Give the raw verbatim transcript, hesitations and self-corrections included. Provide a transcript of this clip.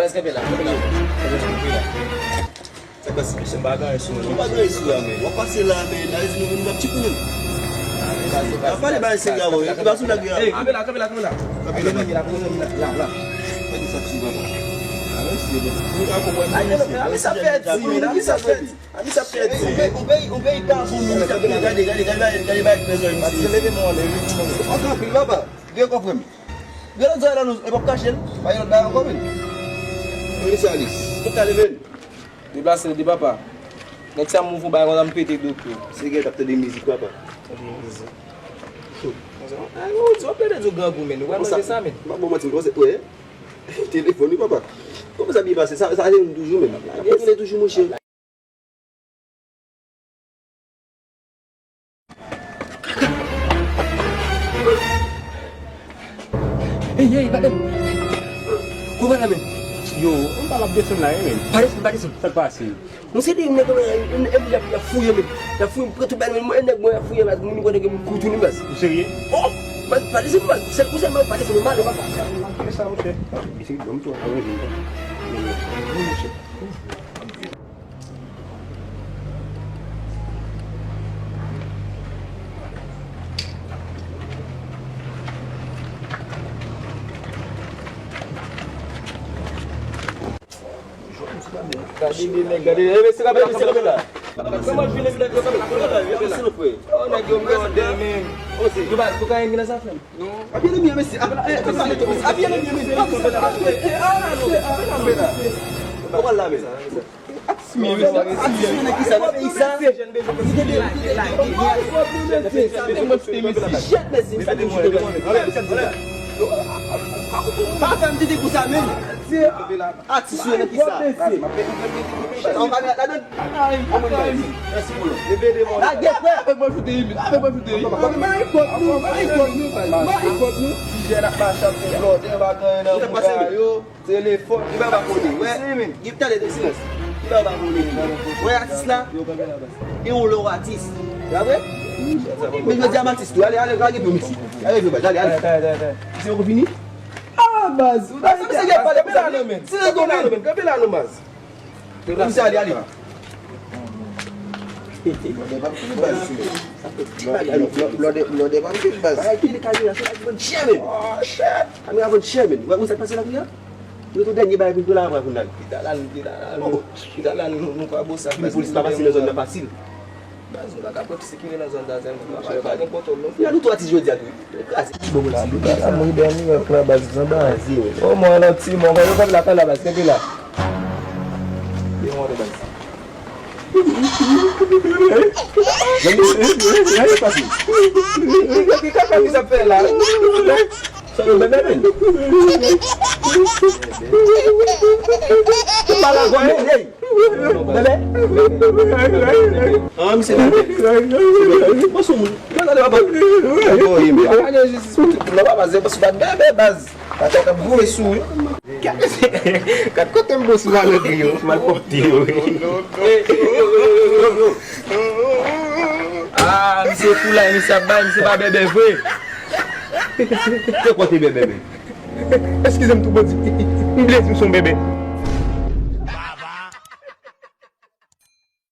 Baz, kenbe la, kenbe la. Kenbe la. Sa k pase, mesye? M pa gen anyen sou mwen, non. Ou pa gen anyen sou la, men. W ap pase la, men. Nan rezon nou, nou ap tchip ou menm. N ap pale bagay serye avè w. E pa sou blag yo. Ey, kenbe la, kenbe la, kenbe la. Kenbe la, kenbe la, kenbe la. La, la. Pa di sa sou mwen. A, mesye, men. Nou ka konprann, mesye. A, men sa fè di, men. A, men sa fè di. A, men sa fè di. Ou peye, ou peye, ou peye pa pou nou, sa pou gade, gade, gade, gade, gade, gade, mesye. Leve men w, leve men w. Antre anpil, papa. Gen kòfre m. Gen lòt zòrèy la nou, e p ap kache l. Pa gen lòt bagay ankò, men. Mwen, mesye Alis. Tout ka leve l. Deplase l di papa. Nèg sa m ouvri yon bagay konsa m pete do tou. Se gen t ap tande mizik, papa. Tande mizik. Ay, ou di w ap plede di w grangou, men. Ou pral manje sa, men. M pa bon manti, m panse, wè. Telefòn, wi, papa. Kòman sa byen pase? Sa, sa ale toujou, men. Ap toujou, monchè. Ey, ey, pa de. Kouman la, men? Yo, m pa ap desann la, men. Pa desann, pa desann. Sa k pase? Yon seri de nèg, yon, yon, yon, y ap, y ap fouye, men. Y ap fouye, m pran tout bagay, men, yon nèg, mwen, y ap fouye, baz, moun, kote ke m kout ou, baz. Ou serye? Oh! Baz, pa desann, baz. Sèl pou sèl, baz, pa desann, m ale, papa. Sa, monchè. Mesye, ban m tou, alonje, monchè. Gade de nèg, gade de, e, mesye, kanpe la, kanpe la. Kòman vin nèg yo kanpe la, kanpe la, kanpe la? Oh, nèg yo mèdè, men. Yo pa, kokayin gen nan zafè m. Non. Api enemi, mesye. Api enemi, mesye. Api enemi, mesye. Api enemi, mesye. Api enemi, mesye. Api enemi, mesye. Atis mwen, mesye. Atis mwen nan kisa? Nan peyi sa? Li te de, li te de. Jèt, mesye. Pa fè m tete pou sa, men. Atis yo nan kisa? An pa met ladan. Lage frè. Avèk mwen foute imi. Avèk mwen foute imi. Avèk mwen foute imi. Ti jèn ap mache ap fè blòdè, pa gen anyen nan bouda yo. Telefòn, li pa pa konnen. Wè, li tande de silans. Li pa pa konnen. Wè atis la. E ou lè w atis. Sa vre? Men jodi a m atis tou. Ale, ale, lage pye w, mesye. Lage pye w, baz. Ale, ale. Se ou fini? Ah, baz, ou ta ede a pale pou sa, men. Si se konbyen? Kanpe la non, baz. Kanpe la non, baz. Blòdè p ap fini, baz. Blòdè, blòdè p ap fini, baz. Bagay ki li ka jwe la, se la ki vann chè, men. Oh, shit. Kamera vann chè, men. Ou wè sa k pase la, kounye a? Nou tou dènye bagay pou nou la, pou nou la. Pita la, pita la, nou, pita la, nou, nou pa bon sa. Men polis pa pase nan zòn nan fasil. Baz, nou pa ka pran ti sekire nan zòn sa sèlman. Pa gen kontwòl non. Fè nou tou atis jodi a tou. Kraze. Bon, la, la, la, mwen dèyè New York la, baz, zanba. Kraze, wi. O, mwen, nan ti, mwen, yo kanpe la, kanpe la, baz, kanpe la. Yo, mwen, baz. Gade, gade, gade, pase. Ki kaka misye ap fè la? Sa yo bebe, men. Yo pa la gòl, men, hey. Bebe. Ah, misye la. Bon, sou moun. Yo, gade, papa. Yo, yo, yo. Pa gen jistis pou tout moun, papa. Se pa bebe, baz. Papa, ta boule sou, wi. Gad kote m bo sou malodri yo, sou malpwòpte yo. Ah, misye fou la, misye ap bay, misye pa bebe vre. Te kote bebe, men. Eskize m tou, bandi. M vle di m se yon bebe.